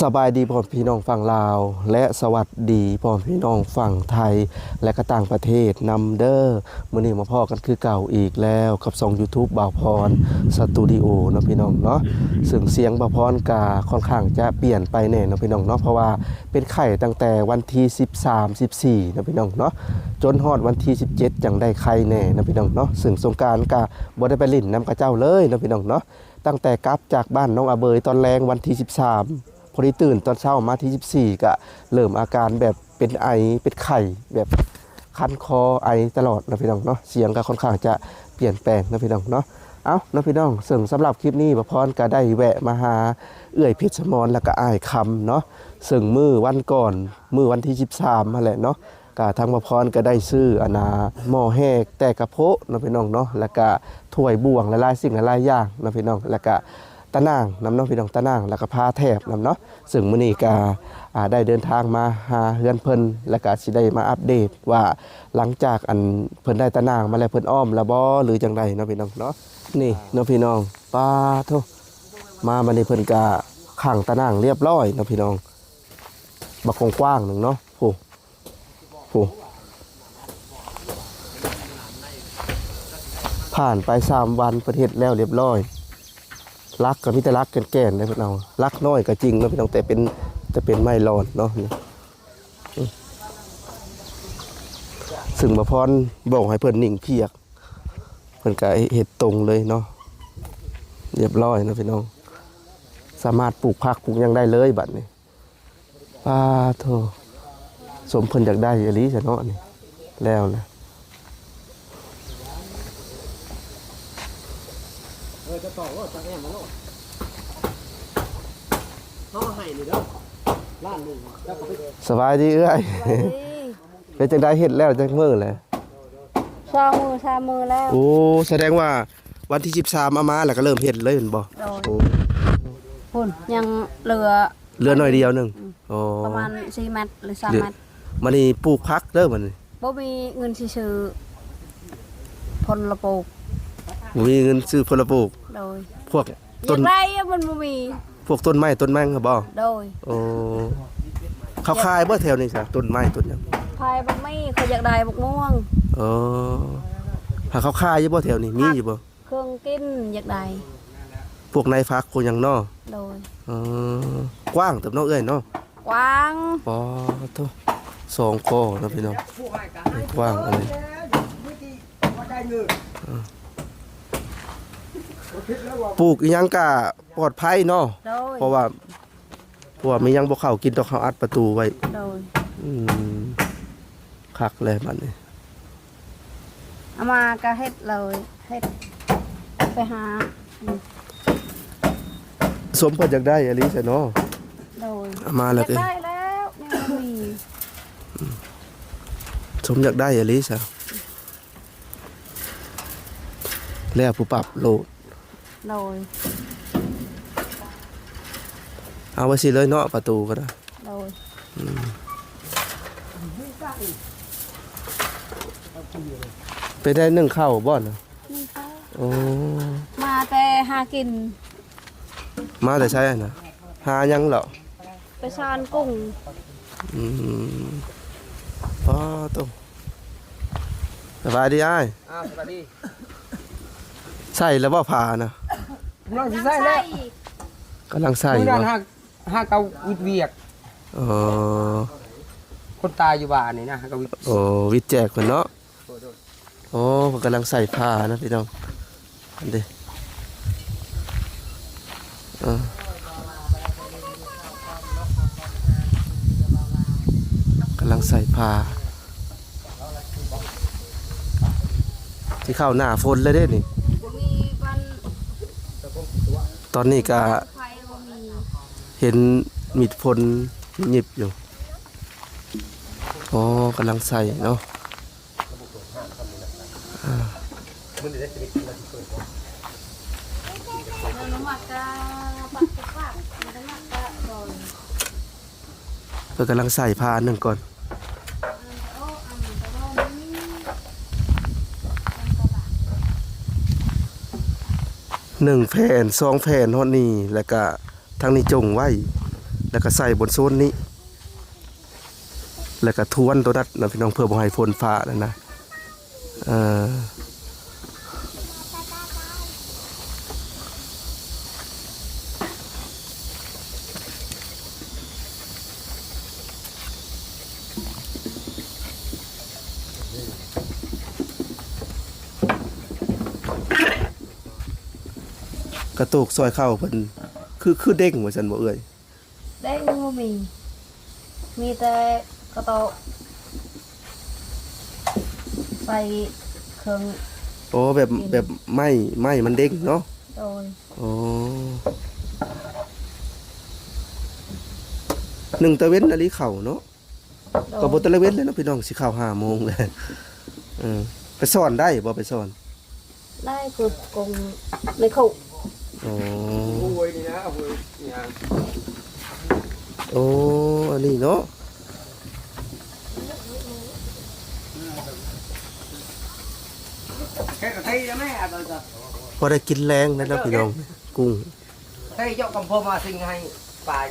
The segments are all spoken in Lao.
ສະບາຍດີພໍ່ແມ່ພີ່ນ້ອງຝັ່ງລາວ ແລະ ສະຫວັດດີພໍ່ແມ່ພີ່ນ້ອງຝັ່ງໄທ ແລະ ກໍຕ່າງປະເທດນຳເດີ້. ມື້ນີ້ມາພໍ້ກັນຄືເກົ່າອີກແລ້ວກັບຊ່ອງຢູທູບບ່າວພອນສະຕູດິໂອເນາະພີ່ນ້ອງເນາະ. ເຊິ່ງສຽງບ່າວພອນກະຄ່ອນຂ້າງຈະປ່ຽນໄປແດ່ເນາະພີ່ນ້ອງເນາະ ເພາະວ່າເປັນໄຂ້ຕັ້ງແຕ່ວັນທີສິບສາມ ສິບສີ່ເນາະພີ່ນ້ອງເນາະ ຈົນຮອດວັນທີສິບເຈັດຈັ່ງໄດ້ໄຂ້ແດ່ເນາະພີ່ນ້ອງເນາະ. ເຊິ່ງສົງການກະບໍ່ໄດ້ໄປຫຼິ້ນນຳເຂົາເຈົ້າເລີຍເນາະພີ່ນ້ອງເນາະ. ຕັ້ງແຕ່ກັບຈາກບ້ານໜອງອາເບີຍຕອນແລງວັນທີສິບສາມ ພໍດີຕື່ນຕອນເຊົ້າມາທີສິບສີ່ ກະເລີ່ມອາການແບບເປັນໄອ ເປັນໄຂ້ ແບບຄັນຄໍ ໄອຕະຫຼອດເນາະພີ່ນ້ອງເນາະ. ສຽງກະຄ່ອນຂ້າງຈະປ່ຽນແປງເນາະພີ່ນ້ອງເນາະ. ເອົ້າເນາະພີ່ນ້ອງ ເຊິ່ງສຳລັບຄລິບນີ້ ບ່າວພອນກະໄດ້ແວະມາຫາເອື້ອຍເພັດສະໝອນ ແລ້ວກະອ້າຍຄຳເນາະ. ເຊິ່ງມື້ວັນກ່ອນ ມື້ວັນທີສິບສາມຫັ້ນແຫຼະເນາະ ກະທາງບ່າວພອນກະໄດ້ຊື້ອັນນ່າ ໝໍ້ແຮກແຕ່ກະໂພະເນາະພີ່ນ້ອງເນາະ ແລ້ວກະຖ້ວຍບ່ວງ ຫຼາຍໆສິ່ງຫຼາຍໆຢ່າງເນາະພີ່ນ້ອງ ແລ້ວກະຕາໜ່າງນຳເນາະພີ່ນ້ອງ ຕາໜ່າງ ແລ້ວກະຜ້າແຖບນຳເນາະ. ເຊິ່ງມື້ນີ້ກະ ອ່າ ໄດ້ເດີນທາງມາຫາເຮືອນເພິ່ນ ແລ້ວກະຊິໄດ້ມາອັບເດດວ່າ ຫຼັງຈາກອັນເພິ່ນໄດ້ຕາໜ່າງມາແລ້ວ ເພິ່ນອ້ອມແລ້ວບໍ່ ຫຼືຈັ່ງໃດເນາະພີ່ນ້ອງເນາະ. ນີ້ເນາະພີ່ນ້ອງ ປາໂທ້ ມາບັດນີ້ເພິ່ນກະຂັງຕາໜ່າງລຽບຮ້ອຍເນາະພີ່ນ້ອງ ບັກກວ້າງໆໜຶ່ງເນາະ. ໂອ້ ໂອ້ ຜ່ານໄປສາມວັນ ເພິ່ນເຮັດແລ້ວລຽບຮ້ອຍ. ຫຼັກກໍມີແຕ່ຫຼັກແກ່ນໆເດ້ ເພິ່ນເອົາຫຼັກນ້ອຍກໍຈິງເນາະພີ່ນ້ອງ ແຕ່ເປັນ ແຕ່ເປັນໄມ້ລອນເນາະ. ອືມ ຊຶ່ງບ່າວພອນບອກໃຫ້ເພິ່ນໜິງພຽກ ເພິ່ນກໍເຮັດຕົງເລີຍເນາະ ລຽບຮ້ອຍເນາະພີ່ນ້ອງ. ສາມາດປູກຜັກປູກຫຍັງໄດ້ເລີຍບັດນີ້. ປາໂທ້ ສົມເພິ່ນຢາກໄດ້ອີ່ຫຼີຊະເນາະ ນີ້ແລ້ວລະ. ເອີ ຈະຕອກໂລດ ຈັກແອມມາໂລດ ເຮົາໃຫ້ນີ້ເດີ ລ້ານໜຶ່ງ ເຈົ້າກໍໄປ. ສະບາຍດີເອື້ອຍ. ສະບາຍດີ. ເປັນຈັ່ງໃດ ເຮັດແລ້ວຈັກມື້ແລ້ວ? ສອງມື້ ສາມມື້ແລ້ວ. ໂອ້ ສະແດງວ່າວັນທີສິບສາມເອົາມາ ແລ້ວກໍເລີ່ມເຮັດເລີຍແມ່ນບໍ່? ໂດຍ. ໂອ້ ພຸ້ນ ຍັງເຫຼືອ ເຫຼືອໜ້ອຍດຽວໜຶ່ງ. ອືມ. ອໍ ປະມານສີ່ແມັດ ຫຼື ສາມແມັດ. ບັດນີ້ປູກຜັກເດີບັດນີ້. ບໍ່ມີເງິນຊິຊື້ຜົນລະປູກ. ບໍ່ມີເງິນຊື້ຜົນລະປູກ. ໂດຍ. ພວກ ຢາກໄດ້ມັນບໍ່ມີ ພວກຕົ້ນໄມ້ຕົ້ນມັງຫັ້ນບໍ່? ໂດຍ. ໂອ້ ເຂົາຂາຍບໍ່ແຖວນີ້ຊະ ຕົ້ນໄມ້ຕົ້ນຫຍັງ? ຂາຍບໍ່ມີ ເຂົາຢາກໄດ້ບັກມ່ວງ. ເອີ ຫາເຂົາຂາຍຢູ່ບໍ່ແຖວນີ້ ມີຢູ່ບໍ່? ເຄື່ອງກິນຢາກໄດ້ ພວກໃນຜັກພວກຫຍັງເນາະ. ໂດຍ. ເອີ ກວ້າງເຕີບເນາະເອື້ອຍເນາະ. ກວ້າງ. ປາໂທ້ ສອງກໍເນາະພີ່ນ້ອງ ກວ້າງອັນນີ້. ເອີ ປູກອີ່ຫຍັງກະປອດໄພເນາະ. ໂດຍ. ເພາະວ່າ ເພາະວ່າມີຫຍັງບໍ່ເຂົ້າກິນດອກ ເຮົາອັດປະຕູໄວ້. ໂດຍ. ອືມ ຄັກແລ້ວບັດນີ້ ເອົາມາກະເຮັດເລີຍ ເຮັດໄປຫາ. ອືມ ສົມເພິ່ນຢາກໄດ້ອີ່ຫຼີຊະເນາະ. ໂດຍ. ເອົາມາແລ້ວ ຢາກໄດ້ແລ້ວ ຍັງບໍ່ມີ. ສົມຢາກໄດ້ອີ່ຫຼີຊະ ແລ້ວຜູ້ປັບໂລດ. ໂດຍ. ເອົາໄວ້ຊິເລີຍເນາະ ປະຕູກໍໄດ້. ໂດຍ. ອືມ ໄປໄດ້ໜຶ້ງເຂົ້າບໍ່ນະ? ໜຶ້ງເຂົ້າ. ໂອ້ ມາແຕ່ຫາກິນ. ມາແຕ່ໃສນະ? ຫາຫຍັງເລາະ? ໄປຊານກຸ້ງ. ອືມ ປາໂທ້ ສະບາຍດີອ້າຍ. ອ້າວ ສະບາຍດີ. ໃສ່ແລ້ວບໍ່ຜ້ານະ? ກຳລັງຊິໃສ່ແລ້ວ ກຳລັງໃສ່. ມື້ນັ້ນຫາ ຫາເຂົາວິດວຽກ. ອໍ ຄົນຕາຍຢູ່ບ້ານນີ້ນະ ຫາເຂົາວິດ. ໂອ້ ວິດແຈກເພິ່ນເນາະ. ໂດຍ ໂດຍ. ໂອ້ ເພິ່ນກຳລັງໃສ່ຜ້ານະພີ່ນ້ອງ ອັນເດ. ເອີ ກຳລັງໃສ່ຜ້າ ຊິເຂົ້າໜ້າຝົນແລ້ວເດ້ນີ້. ຕອນນີ້ກະເຫັນມີດຝົນຫຍິບຢູ່. ອໍ ກຳລັງໃສ່ເນາະ. ເພິ່ນກຳລັງໃສ່ຜ້າໜຶ່ງກ່ອນ. ໜຶ່ງແຜ່ນ ສອງແຜ່ນ ຮອດນີ້ ແລ້ວກະ ທາງນີ້ຈົ່ງໄວ້ ແລ້ວກໍໃສ່ບົນໂຊນນີ້ ແລ້ວກໍທວນໂຕນັ້ນນະພີ່ນ້ອງ ເພື່ອບໍ່ໃຫ້ຝົນຟ້ານັ້ນນະ ເອີ ກະໂຕກຊອຍເຂົ້າເພິ່ນ ຄື ຄືເດັງວ່າຊັ້ນບໍ່ເອື້ອຍ? ແດງບໍ່ມີ ມີແຕ່ກະໂຕກໃສ່ເຄື່ອງ ໂອ້ ແບບ ແບບໄມ້ ໄມ້ມັນເດັງເນາະ. ໂດຍ. ໂອ້ ໜຶ່ງຕາເວັນອີ່ຫຼີເຂົ້າເນາະ. ໂດຍ. ກໍບໍ່ຕາເວັນເລີຍເນາະພີ່ນ້ອງ ຊິເຂົ້າຫ້າໂມງແລ້ວ. ເອີ ໄປສອນໄດ້ບໍ່? ໄປສອນ ໄດ້ ຄືກົງໃນຄຸກ. ອໍ ໂອ້ຍ ນີ້ນະ ໂອ້ຍ ຫຍັງ ໂອ້ ອັນນີ້ເນາະ ເຮັດກະຕິແລ້ວແມ່ ພໍໄດ້ກິນແລງແລ້ວເນາະພີ່ນ້ອງ ກຸ້ງ. ເອີ ເຈົ້າກຳພົມມາຊິງໃຫ້ປາ ຍ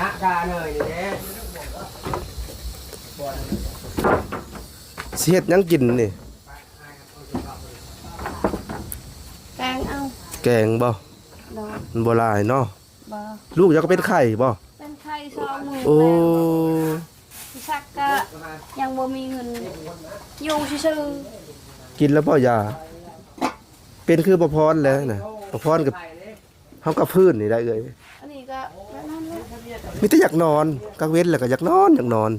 ະກາເນີຍນີ້ແດ່. ຊິເຮັດຫຍັງກິນນີ້? ແກງເອົາ. ແກງບໍ່? ໂດຍ. ມັນບໍ່ຫຼາຍເນາະ. ບໍ່. ລູກເຈົ້າກໍເປັນໄຂ້ບໍ່? ເປັນໄຂ້ສອງມື້. ໂອ້ ແລ້ວ ສັກກະຍັງບໍ່ມີເງິນ ຢູ່ຊື່ໆ. ກິນແລ້ວບໍ່ຢາ? ເປັນຄືບໍ່ພອນແລ້ວນະ ບໍ່ພອນກໍ ເຮົາກໍຟື້ນນີ້ໄດ້ເອື້ອຍ. ອັນນີ້ກໍແບບນັ້ນແຫຼະ ມີແຕ່ຢາກນອນ ກາງເວັນແລ້ວກໍຢາກນອນ ຢາກນອນ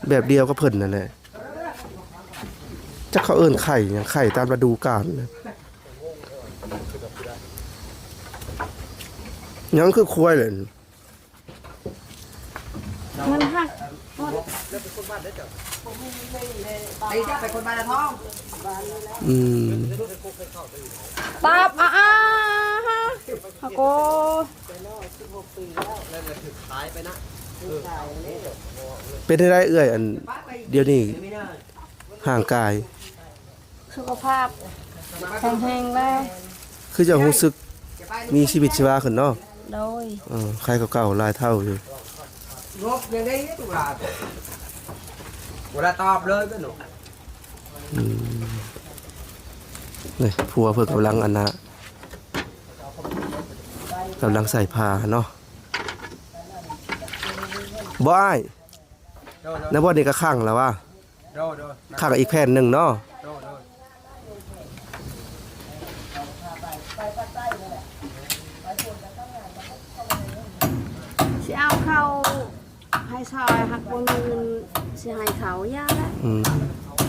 ແບບດຽວກັບເພິ່ນນັ້ນແຫຼະ. ຈັກເຂົາເອີ້ນໄຂ້ຫຍັງ ໄຂ້ຕາມລະດູການ. ຫຍັງຄືຄວາຍແຫຼະ. ມັນຫັກໝົດ. ໄອ້ເຈົ້າໄປຄົນບ້ານນະທ້ອງ. ອືມ ຕາບ ອາ ອາ ຮະ ຮະໂກ. ເປັນຈັ່ງໃດເອື້ອຍ ອັນດຽວນີ້ຮ່າງກາຍ? ສຸຂະພາບແຂງແຮງແລ້ວ. ຄືຈະຮູ້ສຶກມີຊີວິດຊີວາຂຶ້ນເນາະ. ໂດຍ. ເອີ ໄຄກວ່າເກົ່າຫຼາຍເທົ່າຢູ່. ງບຍັງໄດ້ຕຸລາ ເວລາຕອບເລີຍກໍໜູ. ອືມ ນີ້ ຜົວເພິ່ນກຳລັງ ອັນນ່າ ກຳລັງໃສ່ຜ້າເນາະ. ບໍ່ອ້າຍ ໂດຍ ໂດຍ ໃນບ່ອນນີ້ກໍຂັງແລ້ວວະ? ໂດຍ ໂດຍ. ຂັງອີກແຜ່ນໜຶ່ງເນາະ. ໂດຍ ໂດຍ. ຊິເອົາເຂົ້າໃຫ້ຊອຍ ຫາກບໍ່ມີເງິນຊິໃຫ້ເຂົາ ຢ່າລະ. ອືມ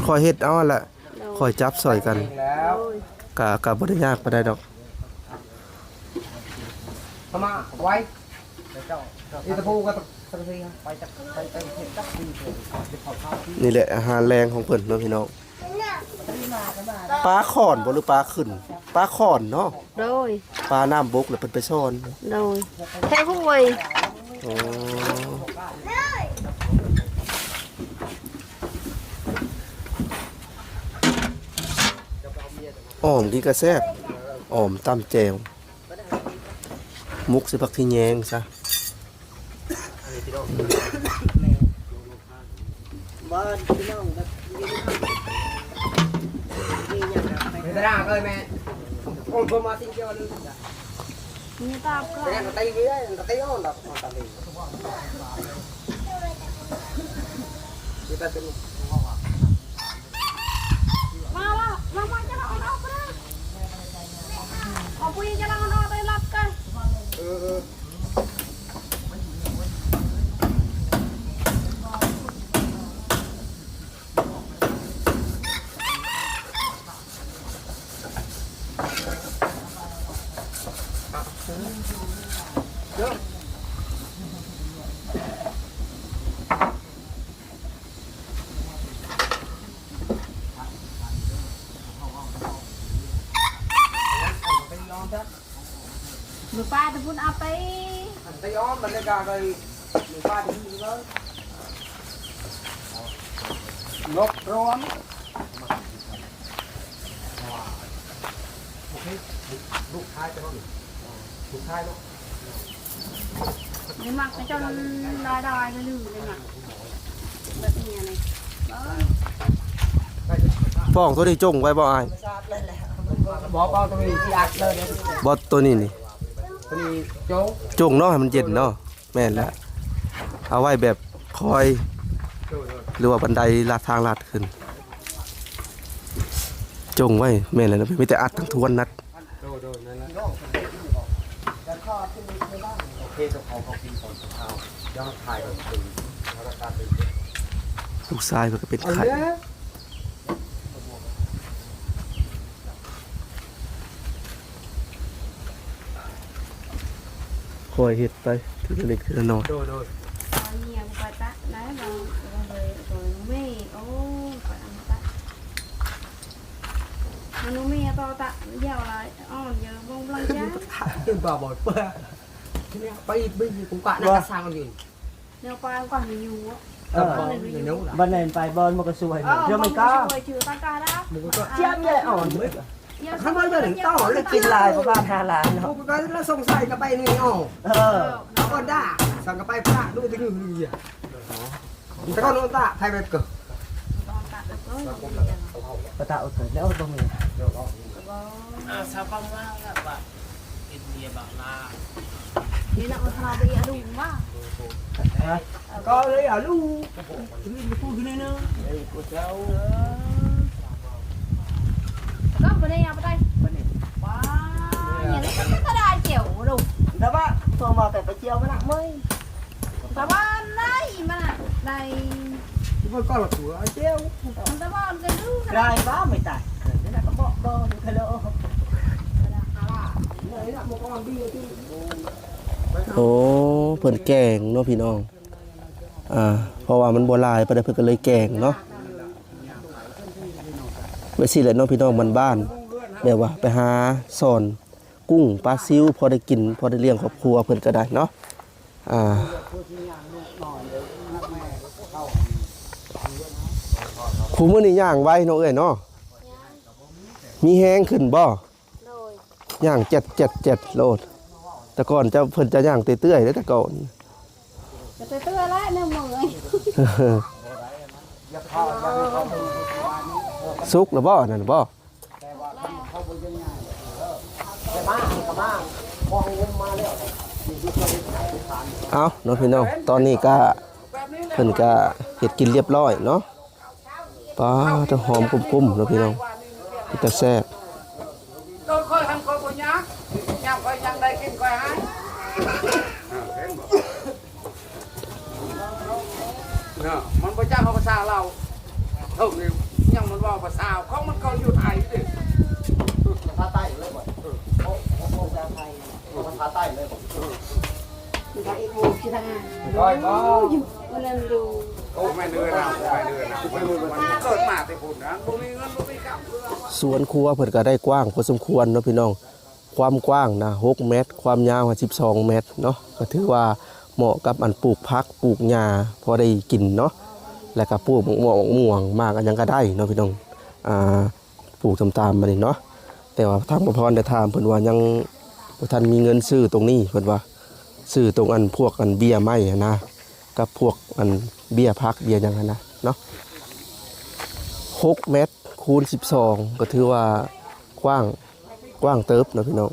ຂ້ອຍເຮັດເອົາຫັ້ນແຫຼະ. ໂດຍ. ຂ້ອຍຈັບຊ່ອຍກັນ. ໂດຍ. ກະ ກະບໍ່ໄດ້ຍາກປານໃດດອກ. ເຂົ້າມາໄວ. ອີຕະປູກໍ ນີ້ແຫຼະອາຫານແລງຂອງເພິ່ນເນາະພີ່ນ້ອງ. ປາຂອນບໍ່ ຫຼື ປາຂຶ້ນ? ປາຂອນເນາະ. ໂດຍ. ປານ້ຳບົກ ແລ້ວເພິ່ນໄປຊ້ອນ. ໂດຍ. ແຖວຫ້ວຍ. ອໍ. ອ້ອມກິນກະແຊບ ອ້ອມຕຳແຈ່ວ ໝົກໃສ່ຜັກຂະແຍງຊະ. ລູກຊາຍເຈົ້ານີ້ ລູກຊາຍເນາະ ໄດ້ມັກເຈົ້າລາຍໆ ລືມໄດ້ມັກແບບນີ້ນະ ປອກໂຕນີ້ຈົ່ງໄວ້ບໍ່ອ້າຍ? ບໍ່ ປອກໂຕນີ້ທີ່ອັດເລີຍເດ້ ບໍ່ ໂຕນີ້ນີ້ ໂຕນີ້ຈົ່ງ ຈົ່ງເນາະ ໃຫ້ມັນເຢັນເນາະ. ແມ່ນແລ້ວ ເອົາໄວ້ແບບຄອຍ ໂດຍໆ ຫຼືວ່າບັນໄດລາດທາງລາດຂຶ້ນ ຈົ່ງໄວ້ ແມ່ນແລ້ວ ມີແຕ່ອັດທາງທວນນັດ ໂດຍໆ ນັ້ນແຫຼະ ໂອເຄ ເຈົ້າຂອງເຂົາກິນກ່ອນ ເອົາ ດຽວເຮົາຖ່າຍກ່ອນ ເບິ່ງເຮົາລາຄາເປັນ ລູກຊາຍເພິ່ນກໍເປັນໄຂ້ ເອົາເດີ. ຄ່ອຍເຮັດໄປທີລະເລັກທີລະນ້ອຍ ໂດຍໆ ເອົາເຫຍງໄປຕະໄດ້ບໍ່ ໂດຍ ໂດຍ ແມ່ ໂອ້ ຂ້ອຍເອົາມາຕະ ມານຸແມ່ຕໍ່ຕະ ຢາວຫຼາຍ ອ່ອນເຢີ ບໍ່ບລັງຈາ ບໍ່ບໍ່ເປີ ທີນີ້ໄປໄປຢູ່ກົງກະນະ ກະສ້າງຢູ່ ແນວປານກວ່າມີຢູ່ ເອີ ເອີ ບັດນັ້ນໄປບ່ອນມັນກໍຊ່ວຍ ເອີ ເຈົ້າມັນກໍຊ່ວຍ ຈື່ຕາກາດາ ມັນກໍຈຽບແຫຼະອ່ອນ ຄັນວ່າເລື່ອງຕໍ່ ກິນຫຼາຍປະມານຫ້າລ້ານເນາະ ບໍ່ໄປລະສົງໄສກໍໄປນີ້ອອກ ເອີ ເອົາກໍໄດ້ ສັງກໍໄປພະດູທີ່ນີ້ ແຕ່ກໍນອນຕາໃຜແບບກໍ ປະຕາອົດແລ້ວບໍ່ມີ ເອີ ຊາວກອງວ່າແບບວ່າ ກິນເບຍບັກລາ ນີ້ນະ ມັນທະລາໄປອີກອະລຸງວ່າ ຮະ ກໍເລີຍອະລຸງ ຄືຄືນີ້ນະ ເອີ ກໍບໍ່ໄດ້ເອົາໄປໄດ້ ປາ ນີ້ລະກໍໄດ້ຈຽວລຸງ ແຕ່ວ່າພວກມາແຕ່ໄປຈຽວມັນນະເມີຍ ປະມານໃດມັນນະ ໃດ ມັນກໍລະຕົວເຈົ້າ ມັນຕະບອນກັນຢູ່ ກາຍວ່າໄມ່ຕາຍ ນັ້ນນະກໍເບາະບໍ່ຢູ່ກະໂລ ໂອ້ ເພິ່ນແກງເນາະພີ່ນ້ອງ ອ່າ ເພາະວ່າມັນບໍ່ຫຼາຍປານໃດ ເພິ່ນກໍເລີຍແກງເນາະ ແບບຊີ້ແຫຼະເນາະພີ່ນ້ອງ ບ້ານໆ ແບບວ່າໄປຫາຊ່ອນ ກຸ້ງປາຊິວ ພໍໄດ້ກິນ ພໍໄດ້ລ້ຽງຄອບຄົວເພິ່ນກໍໄດ້ເນາະ ອ່າ ຄູ່ມື້ນີ້ຍ່າງໄວເນາະເອື້ອຍເນາະ ມີແຮງຂຶ້ນບໍ່? ໂດຍ ຍ່າງແຈັດໆໆໂລດ ແຕ່ກ່ອນເຈົ້າ ເພິ່ນຈະຍ່າງເຕ້ຍໆເດ້ ແຕ່ກ່ອນ ກໍເຕ້ຍໆແຫຼະ ແນວເມື່ອຍ ສຸກແລ້ວບໍ່ ອັນນັ້ນບໍ່? ເອົ້າເນາະພີ່ນ້ອງ ຕອນນີ້ກະ ເພິ່ນກະເຮັດກິນລຽບລ້ອຍເນາະ ປາດ ຫອມກຸ້ມໆເນາະພີ່ນ້ອງ ເປັນຕາແຊບ ໂຕຂ້ອຍຫັ້ນຂ້ອຍບໍ່ຍາກ ຍາມຂ້ອຍຍັງໄດ້ກິນຂ້ອຍໃຫ້ ເນາະ ມັນບໍ່ຈັກເຮົາພາສາລາວ ເຖິງນີ້ຍັງມັນເວົ້າພາສາຂອງມັນກໍຢູ່ໄທເດ້ ພາສາໃຕ້ເລີຍບໍ່? ເອີ ພາສາໃຕ້ເລີຍບໍ່? ເອີ ພາສາໃຕ້ເລີຍບໍ່? ເອີ ພາສາອີກໝູ່ຊິທາງ ໂອ້ຍ ບໍ່ ຢູ່ ມັນນັ້ນຢູ່ ໂອ້ ແມ່ນເດີນະ ແມ່ນເດີນະ ມັນເກີດມາແຕ່ພຸ້ນນະ ບໍ່ມີເງິນບໍ່ມີຄຳ ສວນຄົວເພິ່ນກໍໄດ້ກວ້າງພໍສົມຄວນເນາະພີ່ນ້ອງ ຄວາມກວ້າງນະຫົກແມັດ ຄວາມຍາວຫ້າສິບສອງແມັດເນາະ ກໍຖືວ່າເໝາະກັບອັນປູກຜັກປູກຫຍ້າພໍໄດ້ກິນເນາະ ແລ້ວກໍປູກໝາກມ່ວງ ໝາກມ່ວງ ໝາກອັນຫຍັງກໍໄດ້ເນາະພີ່ນ້ອງ ອ່າ ປູກຕາມໆມານີ້ເນາະ ແຕ່ວ່າທາງປະພອນໄດ້ຖາມເພິ່ນວ່າຍັງບໍ່ທັນມີເງິນຊື້ຕົງນີ້ ເພິ່ນວ່າຊື້ຕົງອັນພວກອັນເບ້ຍໄມ້ຫັ້ນນະ ກັບພວກອັນເບ້ຍຜັກເບ້ຍຫຍັງຫັ້ນນະເນາະ ຫົກແມັດຄູນສິບສອງ ກໍຖືວ່າກວ້າງ ກວ້າງເຕີບເນາະພີ່ນ້ອງ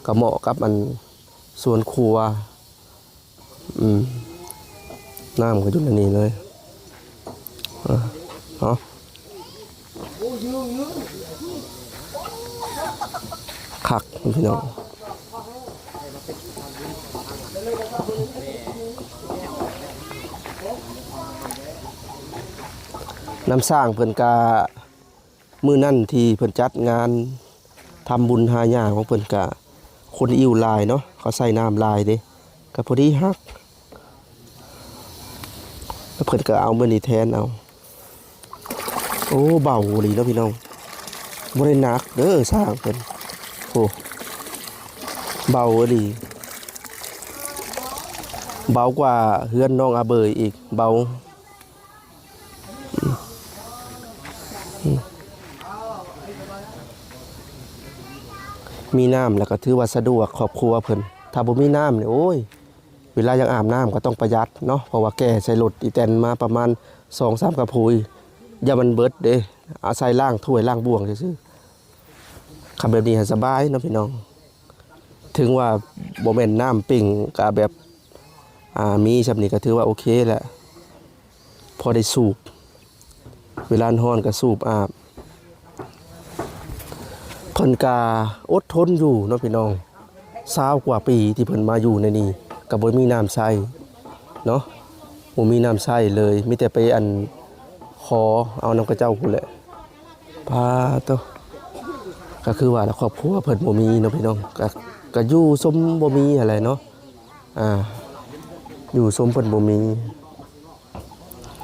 ກໍເໝາະກັບອັນສວນຄົວ ອືມ ນ້ຳກໍຢູ່ໃນນີ້ເລີຍ ເອີ ເອົາ ຄັກພີ່ນ້ອງ ນຳສ້າງເພິ່ນກະ ມື້ນັ້ນທີ່ເພິ່ນຈັດງານທຳບຸນຫາຫຍ້າຂອງເພິ່ນກະ ຄົນອີ່ຫວາຍເນາະ ເຂົາໃສ່ນ້ຳຫຼາຍເດ້ ກະພໍດີຮັກ ແລ້ວເພິ່ນກະເອົາມື້ນີ້ແທນເອົາ ໂອ້ ເບົາອີ່ຫຼີເນາະພີ່ນ້ອງ ບໍ່ໄດ້ໜັກເດີຊ່າງເພິ່ນ ໂອ້ ເບົາອີ່ຫຼີ ເບົາກວ່າເຮືອນນ້ອງອາເບີອີກ ເບົາ. ອືມ ອືມ ອືມ ມີນ້ຳແລ້ວກໍຖືວ່າສະດວກຄອບຄົວເພິ່ນ. ຖ້າບໍ່ມີນ້ຳນີ້ ໂອ້ຍ ເວລາຢາກອາບນ້ຳກໍຕ້ອງປະຢັດເນາະ ເພາະວ່າແກ່ໃສ່ລົດອີແຕນມາປະມານສອງສາມກະໂພຍ ຢ່າມັນເບິດເດ້ ອາໄສລ້າງຖ້ວຍລ້າງບ່ວງຊື່ໆ. ຄັນແບບນີ້ຫັ້ນສະບາຍເນາະພີ່ນ້ອງ. ເຖິງວ່າບໍ່ແມ່ນນ້ຳເປັງ ກະແບບ ອ່າ ມີຊ່ຳນີ້ກະຖືວ່າໂອເຄແຫຼະ ພໍໄດ້ສູບ ເວລາຮ້ອນກະສູບອາບ. ເພິ່ນກະອົດທົນຢູ່ເນາະພີ່ນ້ອງ ຊາວກວ່າປີທີ່ເພິ່ນມາຢູ່ໃນນີ້ ກະບໍ່ມີນ້ຳໃຊ້ເນາະ ບໍ່ມີນ້ຳໃຊ້ເລີຍ ມີແຕ່ໄປ ອັນ ຂໍເອົານຳເຂົາເຈົ້າພຸ້ນແຫຼະ. ປາໂຕ ກໍຄືວ່າລະ ຄອບຄົວເພິ່ນບໍ່ມີເນາະພີ່ນ້ອງ ກໍ ກໍຢູ່ຊົມບໍ່ມີຫັ້ນແຫຼະເນາະ ອ່າ ຢູ່ຊົມເພິ່ນບໍ່ມີ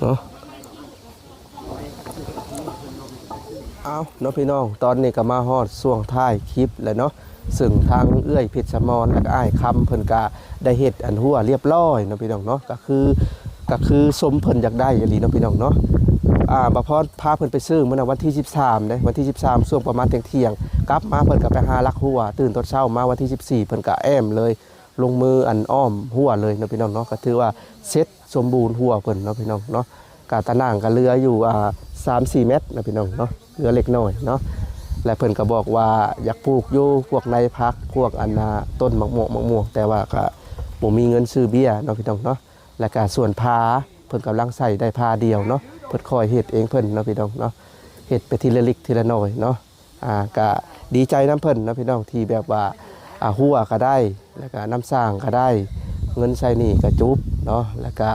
ເນາະ. ເອົາເນາະພີ່ນ້ອງ ຕອນນີ້ກໍມາຮອດຊ່ວງທ້າຍຄລິບແລ້ວເນາະ ເຊິ່ງທາງເອື້ອຍເພັດສະໝອນ ແລ້ວກໍອ້າຍຄຳ ເພິ່ນກະໄດ້ເຮັດອັນຮົ້ວລຽບລ້ອຍເນາະພີ່ນ້ອງເນາະ ກະຄື ກະຄືຊົມເພິ່ນຢາກໄດ້ອີ່ຫຼີເນາະພີ່ນ້ອງເນາະ. ອ່າ ບ່າວພອນພາເພິ່ນໄປຊື້ມື້ນະ ວັນທີສິບສາມເດ້ ວັນທີສິບສາມ ຊ່ວງປະມານທ່ຽງໆ ກັບມາເພິ່ນກະໄປຫາລັກຮົ້ວ ຕື່ນຕອນເຊົ້າມາວັນທີສິບສີ່ ເພິ່ນກະແອ້ມເລີຍ ລົງມືອັນອ້ອມຮົ້ວເລີຍເນາະພີ່ນ້ອງເນາະ ກະຖືວ່າເສັດສົມບູນຮົ້ວເພິ່ນເນາະພີ່ນ້ອງເນາະ. ກະຕາໜ່າງກະເຫຼືອຢູ່ ອ່າ ສາມສີ່ແມັດເນາະພີ່ນ້ອງເນາະ ເຫຼືອເລັກນ້ອຍເນາະ ແລະເພິ່ນກະບອກວ່າຢາກປູກຢູ່ພວກໃນຜັກ ພວກອັນນ່າ ຕົ້ນໝາກໝວກ ໝາກມ່ວງ ແຕ່ວ່າກະບໍ່ມີເງິນຊື້ເບ້ຍເນາະພີ່ນ້ອງເນາະ. ແລະກະສວນພາ ເພິ່ນກຳລັງໃສ່ໄດ້ພາດຽວເນາະ ເພິ່ນຄ່ອຍເຮັດເອງເພິ່ນເນາະພີ່ນ້ອງເນາະ ເຮັດໄປທີລະເລັກທີລະນ້ອຍເນາະ. ອ່າ ກະດີໃຈນຳເພິ່ນເນາະພີ່ນ້ອງ ທີ່ແບບວ່າ ອ່າ ຮົ້ວກໍໄດ້ ແລ້ວກະນ້ຳສ້າງກໍໄດ້ ເງິນໃຊ້ໜີ້ກໍຈົບເນາະ ແລ້ວກະ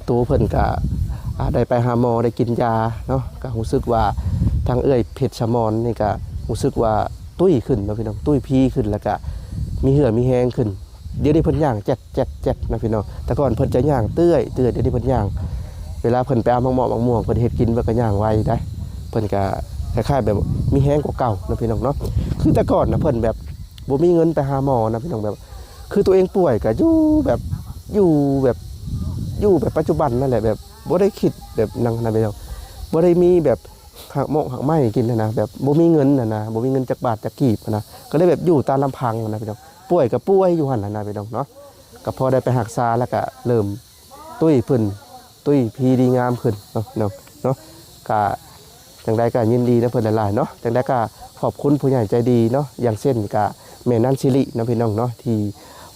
ໂຕເພິ່ນກະ ອ່າ ໄດ້ໄປຫາໝໍ ໄດ້ກິນຢາເນາະ ກະຮູ້ສຶກວ່າທາງເອື້ອຍເພັດສະໝອນນີ້ກະຮູ້ສຶກວ່າຕຸ້ຍຂຶ້ນເນາະພີ່ນ້ອງ ຕຸ້ຍພີຂຶ້ນ ແລ້ວກະມີເຫື່ອມີແຮງຂຶ້ນ. ດຽວນີ້ເພິ່ນຍ່າງແຈັດໆໆນະພີ່ນ້ອງ ແຕ່ກ່ອນເພິ່ນຈະຍ່າງເຕ້ຍໆ ດຽວນີ້ເພິ່ນຍ່າງ ເວລາເພິ່ນໄປເອົາໝາກເໝາະໝາກມ່ວງ ເພິ່ນເຮັດກິນ ເພິ່ນກໍຍ່າງໄວໄດ໋ ເພິ່ນກໍຄ້າຍໆແບບມີແຮງກວ່າເກົ່າເນາະພີ່ນ້ອງເນາະ. ຄືແຕ່ກ່ອນນະ ເພິ່ນແບບບໍ່ມີເງິນໄປຫາໝໍນະພີ່ນ້ອງ ແບບ ຄືຕົວເອງປ່ວຍກໍຢູ່ແບບ ຢູ່ແບບ ຢູ່ແບບປັດຈຸບັນນັ້ນແຫຼະ ແບບບໍ່ໄດ້ຄິດແບບນັ້ນນະພີ່ນ້ອງ ບໍ່ໄດ້ມີແບບ ຮາກໝາກຮາກໄມ້ກິນຫັ້ນນະ ແບບບໍ່ມີເງິນຫັ້ນນະ ບໍ່ມີເງິນຈັກບາດຈັກກີບຫັ້ນນະ ກໍເລີຍແບບຢູ່ຕາມລຳພັງຫັ້ນນະພີ່ນ້ອງ ປ່ວຍກໍປ່ວຍຢູ່ຫັ້ນຫັ້ນນະພີ່ນ້ອງເນາະ. ກໍພໍໄດ້ໄປຮັກສາ ແລ້ວກໍເລີ່ມຕຸ້ຍຂຶ້ນ ຕຸ້ຍພີດີງາມຂຶ້ນເນາະພີ່ນ້ອງເນາະ. ກໍຈັ່ງໃດກໍຍິນດີນຳເພິ່ນຫຼາຍໆເນາະ ຈັ່ງໃດກໍຂອບຄຸນຜູ້ໃຫຍ່ໃຈດີເນາະ ຢ່າງເຊັ່ນກໍແມ່ນາງສິລິເນາະພີ່ນ້ອງເນາະ ທີ່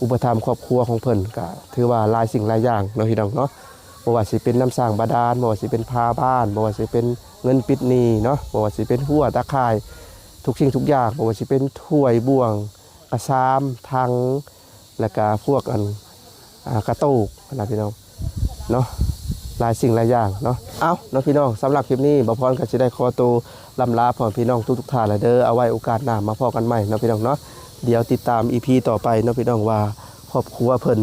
ອຸປະຖຳຄອບຄົວຂອງເພິ່ນ ກໍຖືວ່າຫຼາຍສິ່ງຫຼາຍຢ່າງເນາະພີ່ນ້ອງເນາະ. ບໍ່ວ່າຊິເປັນນ້ຳສ້າງບາດານ ບໍ່ວ່າຊິເປັນພາບ້ານ ບໍ່ວ່າຊິເປັນເງິນປິດໜີ້ເນາະ ບໍ່ວ່າຊິເປັນຮົ້ວຕາຂ່າຍ ທຸກສິ່ງທຸກຢ່າງ ບໍ່ວ່າຊິເປັນຖ້ວຍ ບ່ວງ ກະຊາມ ຖັງ ແລ້ວກະພວກອັນ ອ່າ ກະໂຕກຫັ້ນນະພີ່ນ້ອງເນາະ ຫຼາຍສິ່ງຫຼາຍຢ່າງເນາະ. ເອົ້າເນາະພີ່ນ້ອງ ສຳລັບຄລິບນີ້ ບ່າວພອນກໍຊິໄດ້ຂໍໂຕລ່ຳລາພໍ່ແມ່ພີ່ນ້ອງທຸກໆທ່ານລະເດີ ເອົາໄວ້ໂອກາດໜ້າມາພໍ້ກັນໃໝ່ເນາະພີ່ນ້ອງເນາະ. ດຽວຕິດຕາມອີພີຕໍ່ໄປເນາະພີ່ນ້ອງ ວ່າຄອບຄົວເພິ່ນ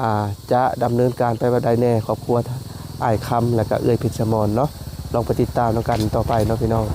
ອ່າ ຈະດຳເນີນການໄປແບບໃດແດ່ ຄອບຄົວອ້າຍຄຳ ແລ້ວກະເອື້ອຍເພັດສະໝອນເນາະ. ລອງໄປຕິດຕາມນຳກັນຕໍ່ໄປເນາະພີ່ນ້ອງ.